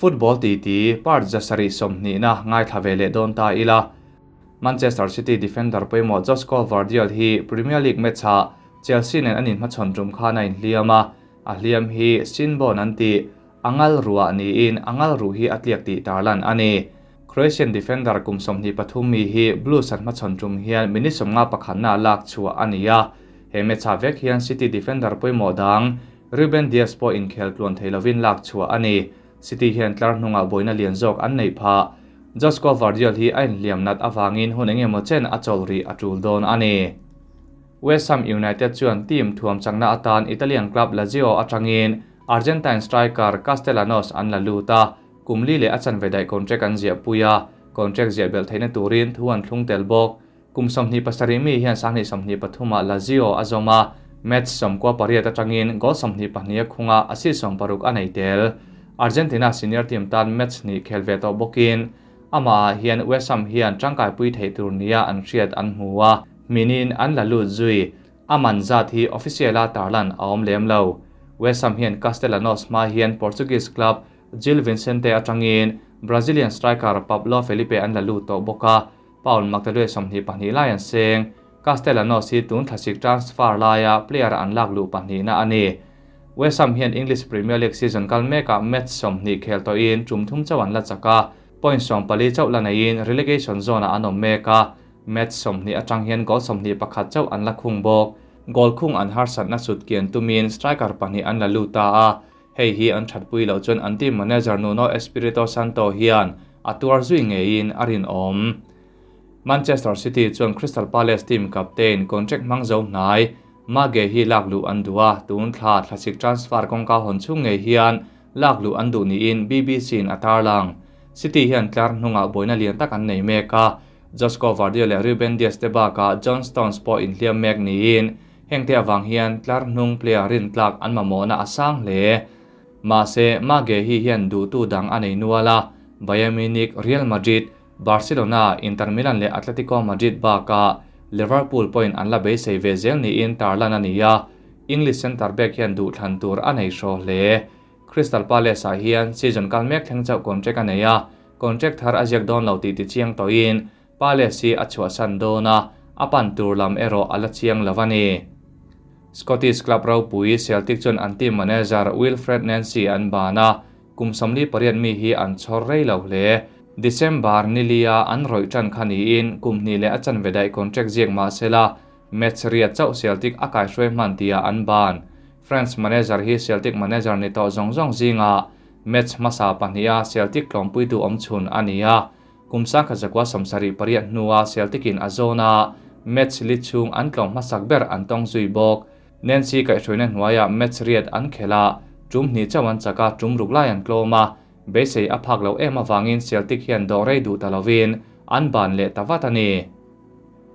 Football titi part 720 na ngaithla ve leh dawn ta ila. Manchester City defender pawimawh Josko Gvardiol hi Premier League match-ah Chelsea nen an inhmachhawn tum khan a inhliam a, a hliam hi shin bone an tih a ngal ruah niin a ngal ruh hi a tliak tih tarlan a ni. Croatian defender kum 23 mi hi Blues an hmachhawn tum hian minute 51 na lak chhuah a ni a. He match-ah vek hian City defender pawimawh dang Ruben Dias pawh inkhel tluan thei lovin lak chhuah a ni. City hian tlar hnungah buaina lian zawk an neih phah. Josko Gvardiol hi a inhliam nat avangin hun eng emaw chen a chawl rih a tul dawn a ni. West Ham United chuan team thuam chakna atan Italian club Lazio atangin Argentine striker Castellanos an la lut a, kum li leh a chanve daih contract an ziah pui a, contract ziah belh theihna turin thu an thlung tel bawk. Kum 27 mi hian 2023 ah Lazio a zawm a, match 98 atangin goal 22 a khunga assist 60 a nei tel. Argentina senior team tan match hnih khel ve tawh bawkin amah ah hian West Ham hian tangkai pui thei tur nia an hriat an hmu a, minin an la lut zui. Aman zat hi official a tarlan a awm lem lo. West Ham hian Castellanos hma hian Portuguese club Gil Vicente atangin Brazilian striker Pablo Felipe an la lut tawh bawk a, Paul Magdalue 22 lai an seng. Castellanos hi tun thlasik transfer laia player an lak luh pahnih na a ni. West Ham hian English Premier League season kal mekah match 20 khel tawhin tum thum chaw an la chaka, point 14 chauh la neiin relegation zone ah an awm mek a, match 20 atang hian goal 21 chauh an la khung bawk. Goal khung an harsatna sut kian tumin striker pahnih an la lut ta a, hei hi an thatpui lo chuan an team manager Nuno Espirito Santo hian a tuar zui ngeiin a rin awm. Manchester City chuan Crystal Palace team captain contract hmang zo hnai Mage hi lak luh an duh a, tun thla thlasik transfer kawngka hawn chung ngei hian lak luh an duh niin BBC in a tarlang. City hian tlar hnungah buaina lian tak an nei mek a, Josko Gvardiol leh Ruben Dias te bakah John Stones pawh inhliam mek niin hengte awang hian tlar hnung player rin tlak an mamawhna a sang hle. Mahse Mage hi hian duhtu dang a nei nual a, Bayern Munich, Real Madrid, Barcelona, Inter Milan leh Atletico Madrid bakah Liverpool point an la beisei ve zel niin tarlan a ni a, English centre back hian duh thlan tur a nei hraw hle. Crystal Palace ah hian season kal mek thleng chauh contract a nei a, contract thar a ziak dawn lo tih ti chiang tawhin Palace hi a chhuahsan dawn a, a pan tur lam erawh a la chiang lo a ni. Scottish club ropui Celtic chuan an team manager Wilfred Nancy an ban a, kum 48 mi hi an chhawr rei lo hle. December nilia an rawih tan kha niin kum hnih leh a chanve daih contract ziak mahsela match riat chauh Celtic a kai hruai hman tia an ban. French manager hi Celtic manager ni tawh zawng zawng zinga match hmasa pahnih a Celtic tlawmpui tu awm chhun a ni a, kum 1978 hnua Celtic in a zona match li chung an tlawm hmasak ber an tawng zui bawk. Nancy kaihhruaina hnuaia match riat an khela tum hnih chauh an chaka tum ruk lai an tlawm a, beisei a phak lo em awangin Celtic hian dawh rei duh ta lovin an ban leh ta vat a ni.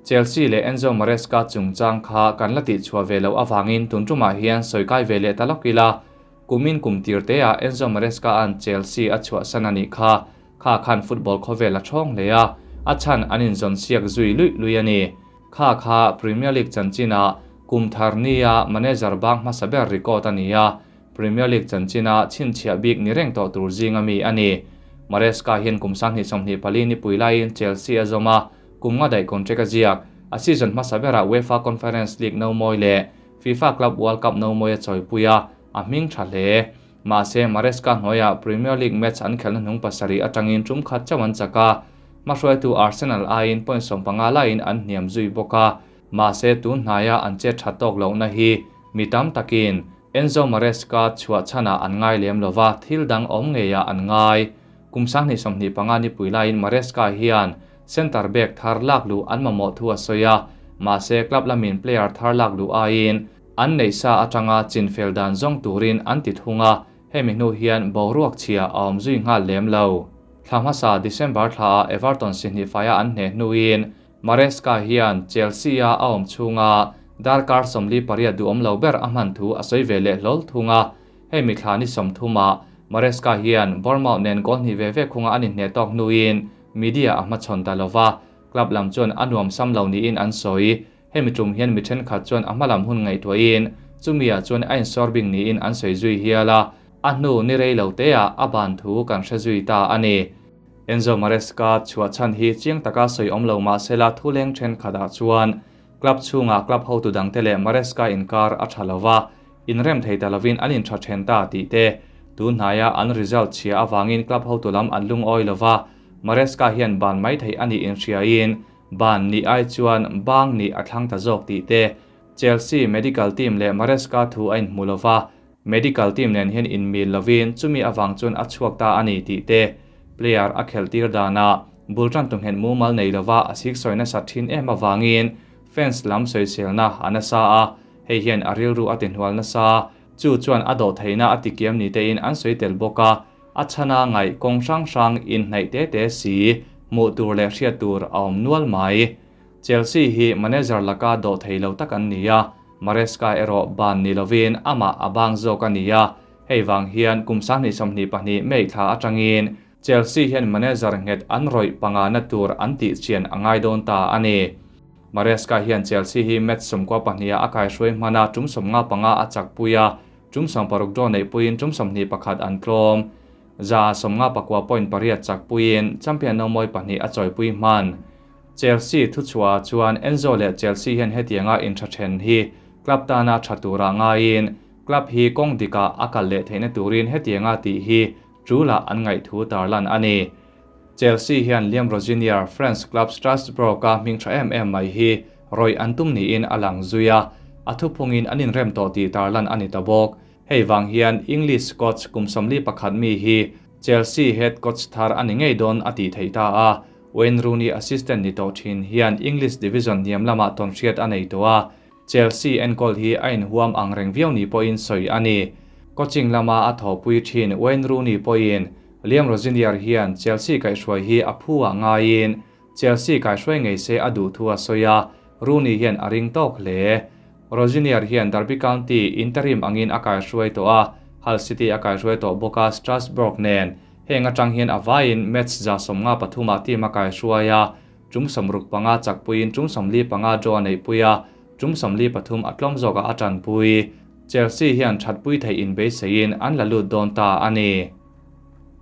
Chelsea leh Enzo Maresca chungchang kha kan la tih chhuah ve lo awangin tun tumah hian sawi kai ve leh ta lawk ila, kumin kum tir te ah Enzo Maresca an Chelsea a chhuah san a nih kha, kha khan football khawvel a thawng hle a, a chan an inzawn siak zui lui lui a ni. Kha kha Premier League chanchina kum thar nia manager bang hmasa ber record a ni a, Premier League chanchina chhinchhiah bik ni reng tawh tur zinga mi a ni. Maresca hian kum 2024 ni pui laiin Chelsea a zawm a, kum nga daih contract a ziak. A season hmasa berah UEFA Conference League no mawi leh FIFA Club World Cup no mawi a chawipui a, a hming tha hle. Mahse Maresca hnuaiah Premier League match an khelna hnung pasarih atangin tum khat chauh an chak a, hmahruaitu Arsenal aiin point 15 laiin an hniam zui bawk a. Mahse tun hnaia an che tha tawk lohna hi mi tam takin Enzo Maresca chhuah chhanah an ngai lem lova, thil dang awm ngeiah an ngai. Kum 2025 ni pui laiin Maresca hian centre back thar lak luh an mamawh thu a sawi a, mahse club lamin player thar lak luh aiin an nei sa atanga chinfel dan zawng turin an ti thung a, hemi hnu hian boruak chhia a awm zui nghal lem lo. Thla hmasa December thla ah Everton si hnih faia an hne hnuin Maresca hian Chelsea a a awm chhunga darkar 48 duh awm lo ber a hman thu a sawi ve leh hlawl thung a, hemi thla ni 30 ah Maresca hian Bournemouth nen goal hnih ve ve khunga an inhne tawk hnuin media a hmachhawn ta lova, club lam chuan a nuam sam lo niin an sawi. Hemi tum hian mi thenkhat chuan a hmalam hun ngaihtuahin chumi ah chuan a insawrbing niin an sawi zui hial a. A hnu ni rei lo teah a ban thu kan hre zui ta a ni. Enzo Maresca chhuah chhan hi chiang taka sawi awm lo mah sela thuleng thenkhatah chuan club chhungah club hotu dangte leh Maresca inkar a tha lo va, inrem thei ta lovin an intha then ta tih te, tun hnaia an result chhia avangin club hotu lam an lungawi lo va, Maresca hian ban mai theih a nih inhriain ban nih ai chuan bang nih a thlang ta zawk tih te, Chelsea medical team leh Maresca thu a inhmu lo va, Medical team nen hian inmil lovin chumi avang chuan a chhuak ta a ni tih te, player a khelh tir danah bul tan tu nghet mumal nei lova a siksawi nasat thin em avangin fans lam sawiselna a nasa a, hei hian a rilru a ti hnual nasa, chu chuan a dawh theihna a tikiam ni tein an sawi tel bawk a, a chhana ngaih kawng hrang hrang inhnaih te te si hmuh tur leh hriat tur a awm nual mai. Chelsea hi manager laka dawh thei lo tak an ni a, Maresca erawh ban ni lovin amah a bang zawk a ni a, hei vang hian kum 2022 May thla atangin Chelsea hian manager nghet an rawih pangana tur an tih chian a ngai dawn ta a ni. Maresca hian Chelsea hi match 12 ah a kaihruai hman a, tum 55 a chakpui a, tum 60 draw neihpuiin tum 21 an tlawm. 59.8 chakpuiin champion nomawi pahnih a chawipui hman. Chelsea thuchhuah chuan Enzo leh Chelsea hian hetianga intha then hi club tana tha tura ngaiin club hi kawng dikah a kal leh theihna turin hetianga tih hi tula an ngaih thu tarlan a ni. Chelsea hian Liam Rosenior, France club Strasbourg a hming tha em em mai hi rawih an tum niin a lang zui a, a thuphungin an inrem tawh tih tarlan a ni ta bawk. Hei vang hian English coach kum 41 mi hi Chelsea head coach thar a ni ngei dawn a tih theih ta a. Wayne Rooney assistant ni tawh thin hian English division hniam lamah tawn hriat a nei tawh a, Chelsea enkawl hi a inhuam ang reng viau ni pawhin sawi a ni. Coaching lama a thawhpui thin Wayne Rooney pawhin Liam Rosenior hian Chelsea kaihhruai hi a phu ah ngaiin Chelsea kaihhruai ngei se a duh thu a sawi a, Rooney hian a ring tawk hle. Rosenior hian Derby County interim angin a kaihhruai tawh a, Hull City a kaihhruai tawh bawk a, Strasbourg nen heng atang hian a vaiin match 53 ah team a kaihhruai a, tum 65 chakpuiin tum 45 draw a neihpui a, tum 43 a tlawm zawkah a tanpui. Chelsea hian thatpui theih inbeiseiin an la lut dawn ta a ni.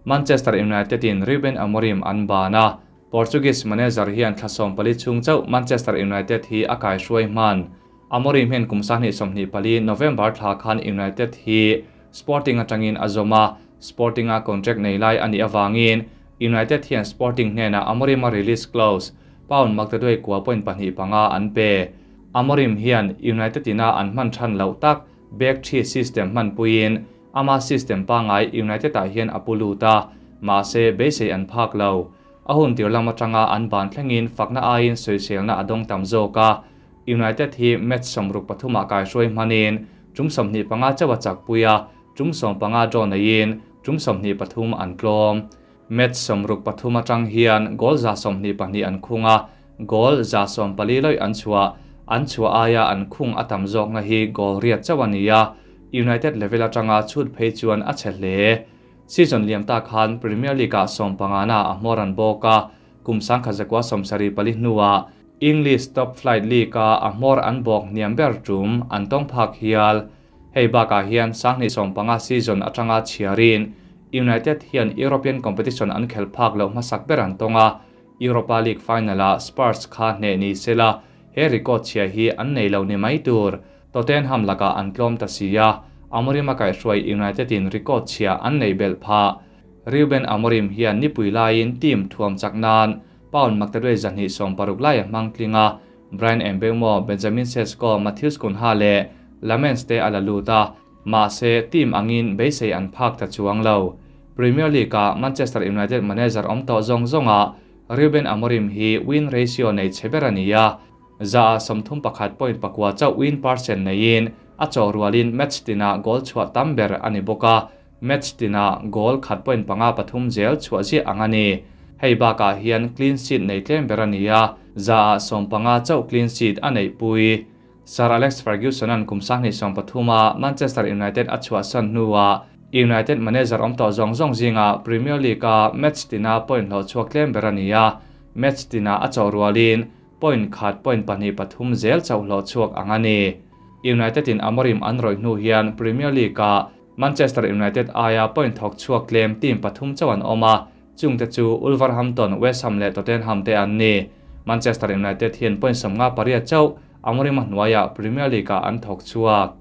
Manchester United in Ruben Amorim an ban a, Portuguese manager hian thla 14 chhung chauh Manchester United hi a kaihhruai hman. Amorim hian kum 2024 November thla khan United hi Sporting atangin a zawm a, Sporting a contract nei lai a nih avangin United hian Sporting hnenah Amorim a release clause pound maktaduai kua point pahnih panga an pe. Amorim hian United ina an hman than loh tak back three system hman puiin ama system pangai United ah hian a pu lut a, mahse beisei an phak lo. A hun tir lam atanga an ban thlengin fakna aiin sawiselna a dawng tam zawk a. United hi match 63 ah kaihruai hmanin tum 25 chawa chakpui a, tum 15 draw neiin tum 23 an tlawm. Match 63 atang hian goal 22 an khung a, goal 14 loi an chhuah. An chhuah aia an khung a tam zawk na hi goal riat chawa ni a, United level atanga chhut phei chuan a che hle. Season liam ta khan Premier League ah 15 na a hmawr an bawk a, kum 1974 hnuah English Top Flight League a a hmawr an bawk hniam ber tum an tawng phak hial. Hei bakah hian 2015 season atanga chhiarin United hian European competition an khel phak loh hmasak ber an tawng a, Europa League final ah Spurs kha hne ni sela he record chhia hi an nei lo ni mai tur. Tottenham lakah an tlawm ta si a, Amorim a kaihhruai United in record chhia an nei belh pha. Ruben Amorim hian nipui laiin team thuam chak nan pound maktaduai 260 lai a hmang tling a, Bryan Mbeumo, Benjamin Sesko, Matheus Cunha leh Lamens te a la lut a, mahse team angin beisei an phak ta chuang lo. Premier League ah Manchester United manager awm tawh zawng zawngah Ruben Amorim hi win ratio nei che ber a ni a, za 31.4 chauh win percent neiin a chaw rualin match tina goal chhuah tam ber a ni bawk a, match tina goal 1.53 zel chhuah ziah ang a ni. Hei bakah hian clean sheet nei tlem ber a ni a, za 15 chauh clean sheet a neih pui. Sir Alex Ferguson an kum 2023 a Manchester United a chhuah san hnuah United manager awm tawh zawng zawng zinga Premier League a match tina point hlawh chhuak tlem ber a ni a, match tina a chaw rualin point khat point pahnih pathum zel chauh hlawh chhuak ang a ni. United in Amorim an rawih hnu hian Premier League a Manchester United aia point thawk chhuak tlem team pathum chauh an awm a, chungte chu Wolverhampton, West Ham leh Tottenham te an ni. Manchester United hian point 58 chauh Amorim-a hnuaiah Premier League-ah an thawk chhuak.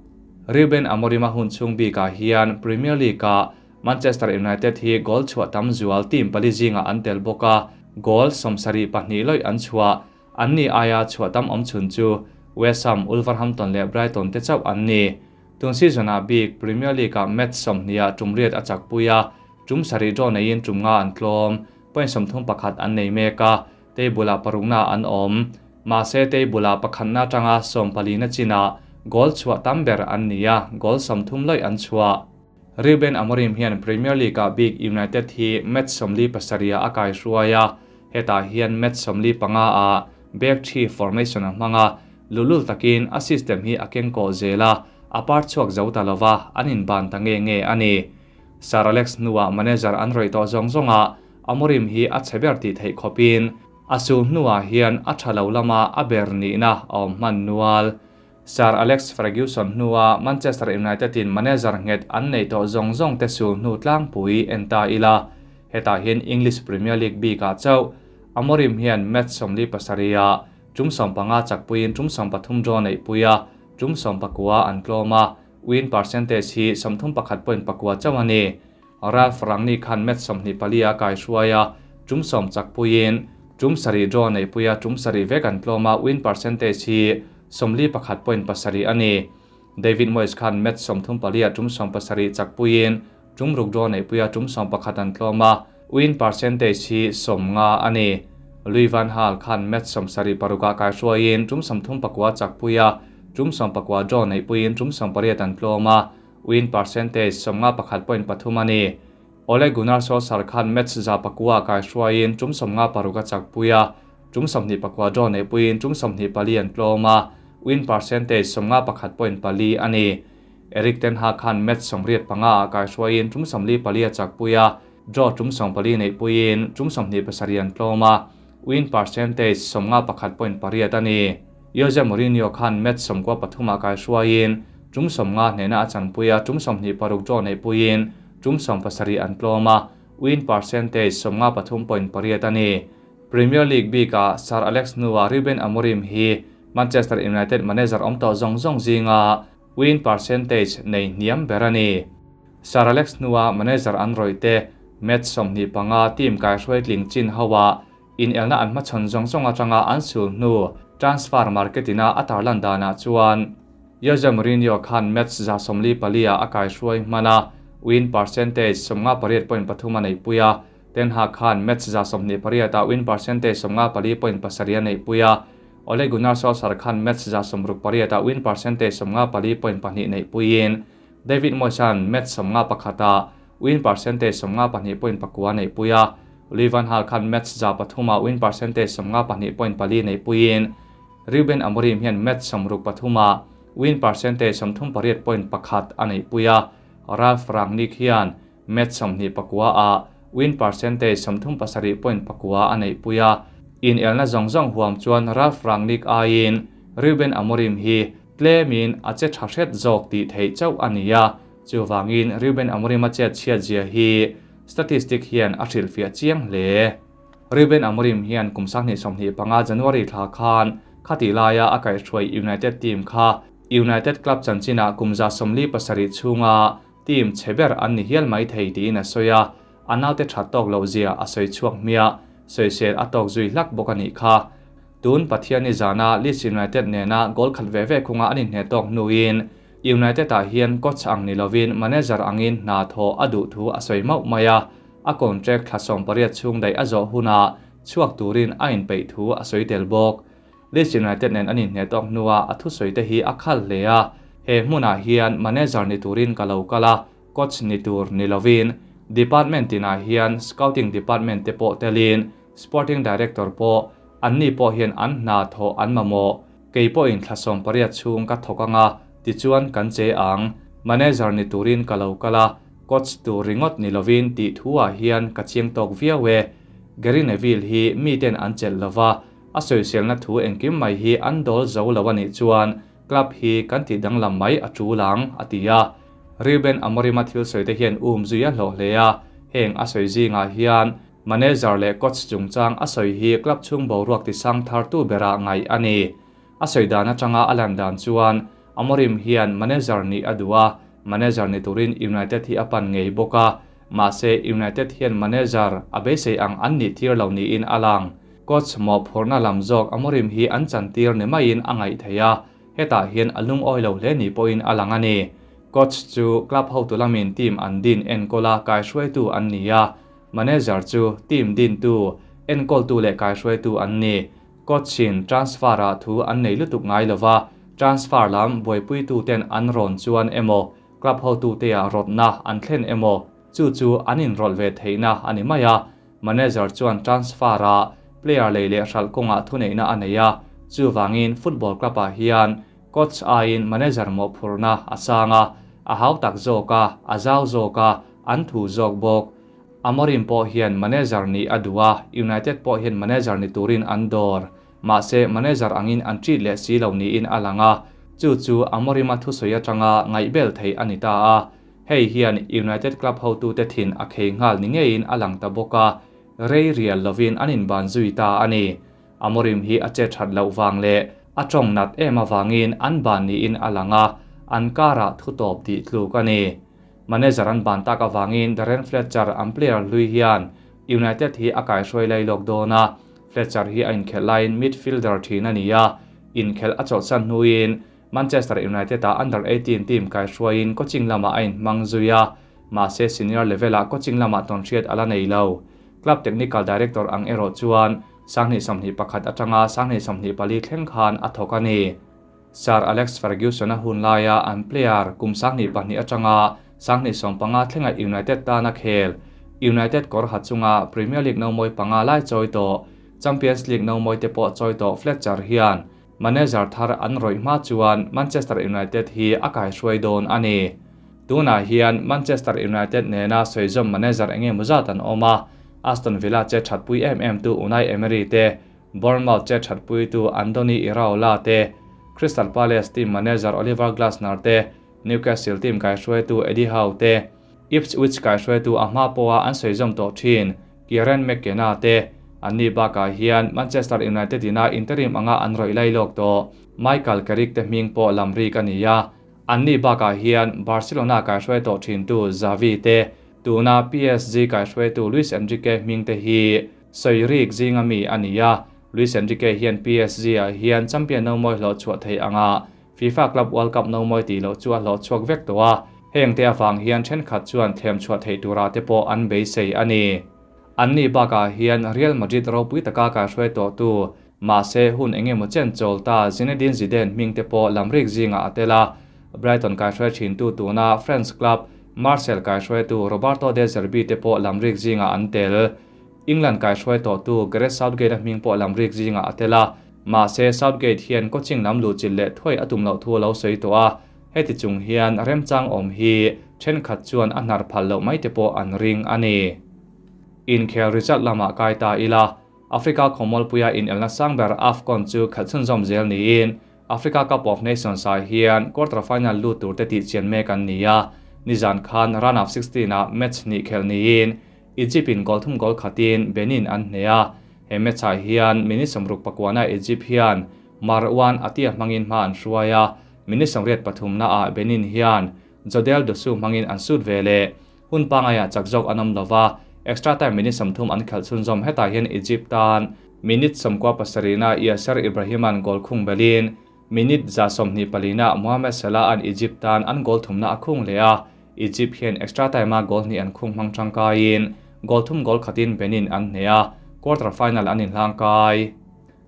Ruben Amorim-a hun chhung bikah hian Premier League-ah Manchester United hi goal chhuah tam zual team pali zingah an tel bawk a, goal 72 lawih an chhuah. An ni aia chhuah tam awm chhun chu West Ham, Wolverhampton leh Brighton te chauh an ni. Tun season-ah bik Premier League-ah match 20 ah tum riat a chak pui a, tum sarih draw neiin tum nga an tlawm. Point 31 an nei mek a, table-ah parukna an awm. Mahse table-ah pakhatna atanga 14 na chinah goal chhuah tam ber an ni a, goal 30 lawih an chhuah. Ruben Amorim hian Premier League-ah bik United hi match 47 ah a kai hruai a, hetah hian match 45 ah back three formation a hmang a, lulul takin a system hi a keng kawh zel a, a par chhuak zo ta lova, an inban ta nge nge a ni. Sir Alex hnuah manager an rawih tawh zawng zawngah Amorim hi a chhe ber tih theih khawpin a sul hnuah hian a tha lo lama a ber nihna a awm hman nual. Sir Alex Ferguson hnua Manchester United-in manager nghet an nei tawh zawng zawng te sul hnu tlangpui en ta ila. Hetah hian English Premier League bikah chauh Amorim hian match 47 ah tum 15 chakpuiin tum 13 draw neih pui a, tum 19 an tlawm a, win percentage hi 31.9 chauh a ni. Ralf Rangnick khan match 24 a kai hruai a, tum 10 chakpuiin tum 7 draw neih pui a, tum 7 vek an tlawm a, win percentage hi 41.7 a ni. David Moyes khan match 34 ah tum 17 chakpuiin tum ruk draw neih pui a, tum 11 an tlawm a, win percentage hi 50 a ni. Louis van Gaal khan match 76 ah kai hruaiin tum 34 chakpui a, tum 19 draw neih puiin tum 18 an tlawm a, win percentage 51.3 a ni. Ole Gunnar Solskjaer khan match 109 kai hruaiin tum 56 a chakpui a, tum 24 draw neih puiin tum 24 an tlawm a, win percentage 51.4 a ni. Erik ten Hag khan match 85 ah kai hruaiin tum 44 a chakpui a, draw tum 14 neih puiin tum 27 an tlawm a, win percentage 51.8 a ni. Jose Mourinho khan match 93 ah kai hruaiin tum 50 hnena a chanpui a, tum 26 draw neih puiin tum 17 an tlawm a, win percentage 53.8 a ni. Premier League bikah Sir Alex hnuah Ruben Amorim hi Manchester United manager awm tawh zawng zawng zinga win percentage nei hniam ber a ni. Sir Alex hnuah manager an rawih te match 25 team kai hruai tling chin hoa in elna an hmachhawn zawng zawng atanga an sul hnu transfer marketina a tarlan danah chuan Jose Mourinho khan match 44 ah a kai hruai hmana win percentage 58.3 a neih pui a, Ten Hag khan match 28 ah win percentage 54.7 a neih pui a, Ole Gunnar Solskjaer khan match 68 ah win percentage 54.2 neih puiin David Moyes-an match 51 ah win percentage 52.9 neih pui a, Louis van Gaal khan match 103 ah win percentage 52.4 neih puiin Ruben Amorim hian match 63 ah win percentage 38.1 a neih pui a, Ralf Rangnick hian match 24 ah win percentage 37.9 a neih pui a, in elna zawng zawng huam chuan Ralf Rangnick aiin Ruben Amorim hi tlemin a che tha hret zawk tih theih chauh a ni a, chuwangin Ruben Amorim a chet chhiat zia hi statistic hian a hrilhfiah chiang hle. Ruben Amorim hian kum 2025 January thla khan khati laia a kaihhruai United team kha United club chanchinah kum 47 chhunga team chheber an ni hial mai thei tiin a sawi a, a naute tha tawk lo zia a sawi chhuak hmia, sawisel a tawk zui hlak bawk a nih kha. Tun Pathian ni zana Leeds United nena goal khat ve ve khunga an inhne tawk hnuin United ah hian coach ang ni lovin manager angin hna thaw a duh thu a sawi mauh mai a, a contract thla 18 chhung daih a zawh huna chhuak turin a inpeih thu a sawi tel bawk. Leeds United nen an inhne tawk hnuah a thu sawi te hi a khal hle a, he hmunah hian manager ni turin ka lo kal a, coach ni tur ni lovin department tinah hian scouting department te pawh telin sporting director pawh an ni pawh hian an hna thaw an mamawh kei pawhin thla 18 chhung ka thawk anga tichuan kan che ang manager ni turin ka lo kal a, coach tur ringawt ni lovin tih thuah hian ka chiang tawk viau e. Gary Neville hi miten an chelh lova, a sawiselna thu engkim mai hi an dawl zo lo anih chuan club hi kan ti danglam mai a tu lang a ti a. Ruben Amorim-a thil sawi te hian um zui a hlawh hle a, heng a sawi zingah hian manager leh coach chungchang a sawi hi club chhung boruak tisang thartu berah ngaih a ni. A sawi dan atanga a lan dan chuan Amorim hian manager nih a duh a, manager ni turin United hi a pan ngei bawk a, mahse United hian manager a beisei ang an nih tir lo niin a lang. Coach mawhphurhna lam zawk Amorim hi an chantir ni maiin a ngaih theih a, hetah hian a lungawi lo hle ni pawhin a lang a ni. Coach chu club hotu lamin team an din enkawla kaihruaitu an ni a, manager chu team dintu, enkawltu leh kaihruaitu an ni. Coach-in transfer-ah thu an nei lutuk ngai lova, transfer lam buaipuituten an rawn chuan emaw, club hotute-ah rawtna an thlen emaw, chu chu an inrawlh ve theihna a ni mai a. Manager chuan transfer-ah player lei leh hralh kawngah thuneihna a nei a, chuvangin football club-ah hian coach aiin manager mawhphurhna a sang a, a hautak zawk a, a zau zawk a, an thu zawk bawk. Amorim pawh hian manager nih a duh a, United pawh hian manager ni turin an dawr. Mahse, manager angin an treat leh si lo niin a lang a, chu chu Amorim-a thusawi atanga ngaihbel theih a ni ta a. Hei hian United club hotute thin a khei nghal ni ngeiin a lang ta bawk a, rei rial lovin an inban zui ta a ni. Amorim hi a che that loh vang leh a tawng nat em avangin an ban niin a lang a, an karah thutawp tih tluk a ni. Manager an ban tak avangin Darren Fletcher an player hlui hian United hi a kaihruai lai lawk dawn a, Fletcher hi a inkhelh laiin midfielder thin a ni a, inkhelh a chawlhsan hnuin Manchester United-ah under 18 team kaihruaiin coaching lamah a inhmang zui a, mahse senior level-ah coaching lamah tawnhriat a la nei lo. Club technical director ang erawh chuan 2021 atanga 2024 thleng khan a thawk a ni. Sir Alex Ferguson-a hun laia an player kum 2002 atanga 2015 thlenga United tana khel, United kawr ha chunga Premier League nomawi panga lai chawi tawh, Champions League nomawi te pawh chawi tawh Fletcher hian manager thar an rawih hma chuan Manchester United hi a kaihruai dawn a ni. Tunah hian Manchester United nena sawizawm manager eng emaw zat an awm a, Aston Villa che thatpui em em tu Unai Emery te, Bournemouth che thatpuitu Andoni Iraola te, Crystal Palace team manager Oliver Glasner te, Newcastle team kaihruaitu Eddie Howe te, Ipswich kaihruaitu a hma pawha an sawizawm tawh thin Kieran McKenna te, anni bakah hian Manchester United ina interim anga an rawih lai lawk tawh Michael Carrick te hming pawh lam rik a ni a. Anni bakah hian Barcelona kaihruai tawh thintu Xavi te, tuna PSG kaihruaitu Luis Enrique hming te hi Sawi rik zinga mi a ni a, Luis Enrique hian PSG-ah hian champion nomawi hlawh chhuah theih anga FIFA Club World Cup nomawi tih loh chu a hlawh chhuak vek tawh a, hengte avang hian thenkhat chuan thlem chhuah theih turah te pawh an beisei a ni. Anni bakah hian Real Madrid ropui taka kaihruai tawhtu, mahse hun eng emaw chen chawl ta Zinedine Zidane hming te pawh lamrik zingah a tel a, Brighton kaihruai thintu tuna French club Marseille kaihruaitu Roberto De Zerbi te pawh lamrik zingah an tel. England kaihruai tawhtu Gareth Southgate-a hming pawh lamrik zingah a tel a, mahse Southgate hian coaching lam luhchilh leh thuai a tum loh thu a lo sawi tawh a, heti chung hian remchang awm hi thenkhat chuan a hnar phal loh mai te pawh an ring a ni. Inkhel result lamah kai ta ila, Africa khawmualpuia inelna sang ber AFCON chu khelh chhunzawm zel niin Africa Cup of Nations ah hian quarter final lut tur te tihchian mek an ni a, nizan khan round of 16 ah match hnih khelh niin Egypt in goal thum goal khatin Benin an hneh a, he match ah hian minute 64 na Egypt hian Marwan Attia hmangin hma an hruai a, minute 83 na ah Benin hian Jodel Dossou hmangin an sut ve leh. Hun pangaiah chak zawk an awm lova, extra time minute 30 an khelh chhunzawm hetah hian Egypt tan minute 97 na Yasser Ibrahim-a'n goal khung belin minute 124 na Mohamed Salah-a'n Egypt tan an goal thumna a khung leh a, Egypt hian extra time-a goal hnih an khung hmang tangkaiin goal thum goal khatin Benin an hneh a, quarter final an inhlang kai.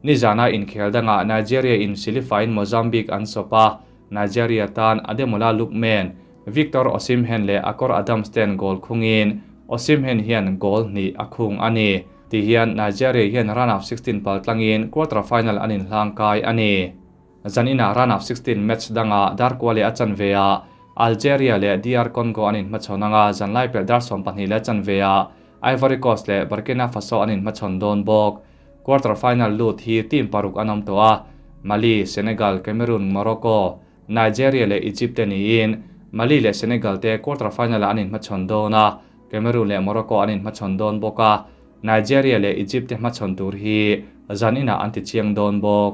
Nizana inkhel dangah Nigeria in silifain Mozambique an sawp a, Nigeria tan Ademola Lookman, Victor Osimhen leh Akor Adams ten goal khungin Osimhen hian goal hnih a khung a ni. Tihian Nigeria hian round of 16 pal tlangin quarter final an inhlang kai a ni. Zanina round of 16 match dangah dar kua leh a chanve ah Algeria leh DR Congo an inhmachhawn anga zanlai pelh dar 12 leh a chanve ah Ivory Coast leh Burkina Faso an inhmachhawn dawn bawk. Quarter final lut hi team paruk an awm tawh a, Mali, Senegal, Cameroon, Morocco, Nigeria leh Egypt te niin. Mali leh Senegal te quarter final-ah an inhmachhawn dawn a, Cameroon leh Morocco an inhmachhawn dawn bawk a, Nigeria leh Egypt te hmachhawn tur hi zan inah an ti chiang dawn bawk.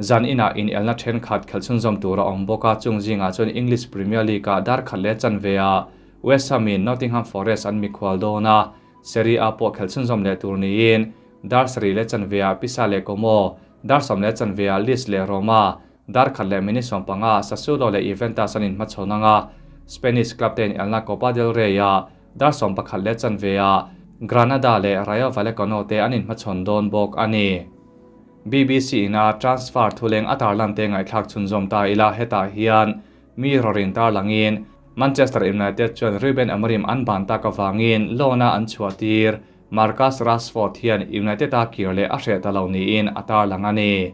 Zan inah inelna thenkhat khelh chhunzawm tur a awm bawk a, chung zingah chuan English Premier League-ah dar khat leh chanve ah West Ham-in Nottingham Forest an mikhual dawn a, Serie A pawh khelh chhunzawm leh tur niin dar sarih leh chanve ah Pisa leh Como, dar sawm leh chanve ah Leeds leh Roma, dar khat leh minute 15 ah Sassuolo leh Juventus an inhmachhawn ang a, Spanish club te inelna Copa del Rey ah dar 11 leh chanve ah Granada leh Rayo Vallecano te an inhmachhawn dawn bawk a ni. BBC ina transfer thuleng a tarlan te ngaihthlak chhunzawm ta ila hetah hian mi rawrin tarlangin Manchester United chuan Ruben Amorim an ban tak avangin loan-a an chhuahtir Marcus Rashford hian United-a kir leh a hreh ta lo niin a tarlang a ni.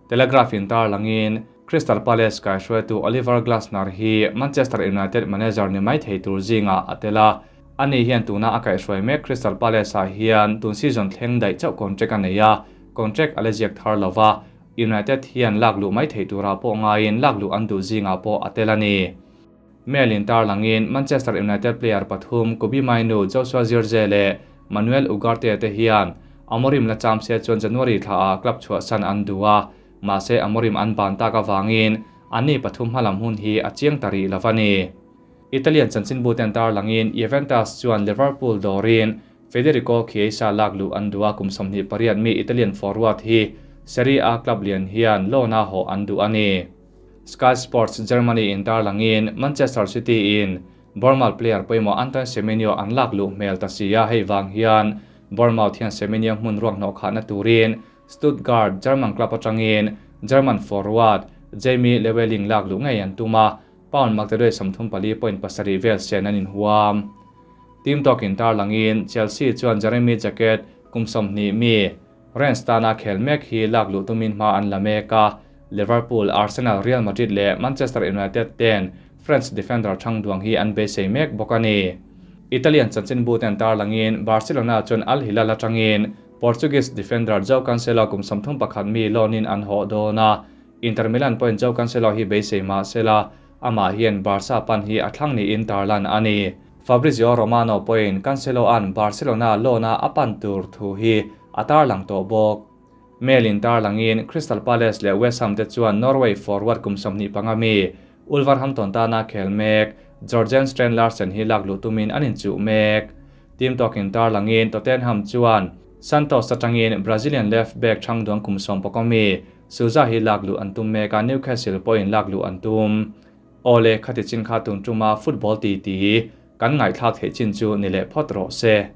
Telegraph-in tarlangin Crystal Palace kaihruaitu Oliver Glasner hi Manchester United manager ni mai thei tur zingah a tel a, ani hian tuna a kaihhruai mek Crystal Palace-ah hian tun season thleng daih chauh contract a nei a, contract a la ziak thar lo va, United hian lak luh mai theih turah pawh ngaiin lak luh an duh zingah pawh a tel a ni. Mail in tarlangin Manchester United player pathum Kobbie Mainoo, Joshua Zirkzee leh Manuel Ugarte te hian Amorim la cham se chuan January thlaah club chhuahsan an duh a, mahse Amorim an ban tak avangin anni pathum hmalam hun hi a chiang ta rih lo a ni. Italian chanchinbu ten tarlangin Juventus chuan Liverpool dawrin Federico Chiesa lak luh an duh a, kum 28 mi Italian forward hi Serie A club lian hian loan-a hawh an duh a ni. Sky Sports Germany in tarlangin Manchester City in Bournemouth player pawimawh Antoine Semenyo an lak luh hmel ta si a, hei vang hian Bournemouth hian Semenyo hmun ruak hnawh khahna turin Stuttgart German club atangin German forward Jamie Leweling lak luh ngei an tum a, pound maktaduai 34.7 vel sen an inhuam. Team talk in tarlangin Chelsea chuan Jeremy Jacquet kum 20 mi Rennes tana khel mek hi lak luh tumin hma an la mek a, Liverpool, Arsenal, Real Madrid leh Manchester United ten French defender thang duang hi an beisei mek bawk a ni. Italian chanchinbu ten tarlangin Barcelona chuan Al Hilal atangin Portuguese defender Joao Cancelo kum 31 mi loan-in an hawh dawn a, Inter Milan pawhin Joao Cancelo hi beisei mah sela amah hian Barca pan hi a thlang niin tarlan a ni. Fabrizio Romano pawhin Cancelo-a'n Barcelona loan-a a pan tur thu hi a tarlang tawh bawk. Mail-in tarlangin Crystal Palace leh West Ham te chuan Norway forward kum 25 mi Wolverhampton tana khel mek Jorgen Strand Larsen hi lak luh tumin an inchuh mek. Team talk-in tarlangin Tottenham chuan Santos atangin Brazilian left back thang duang kum 11 mi Souza hi lak luh an tum mek a, Newcastle pawhin lak luh an tum. Awle, khati chin kha tun tuma football ti ti kan ngaihthlak theih chin chu ni leh phawt rawh se.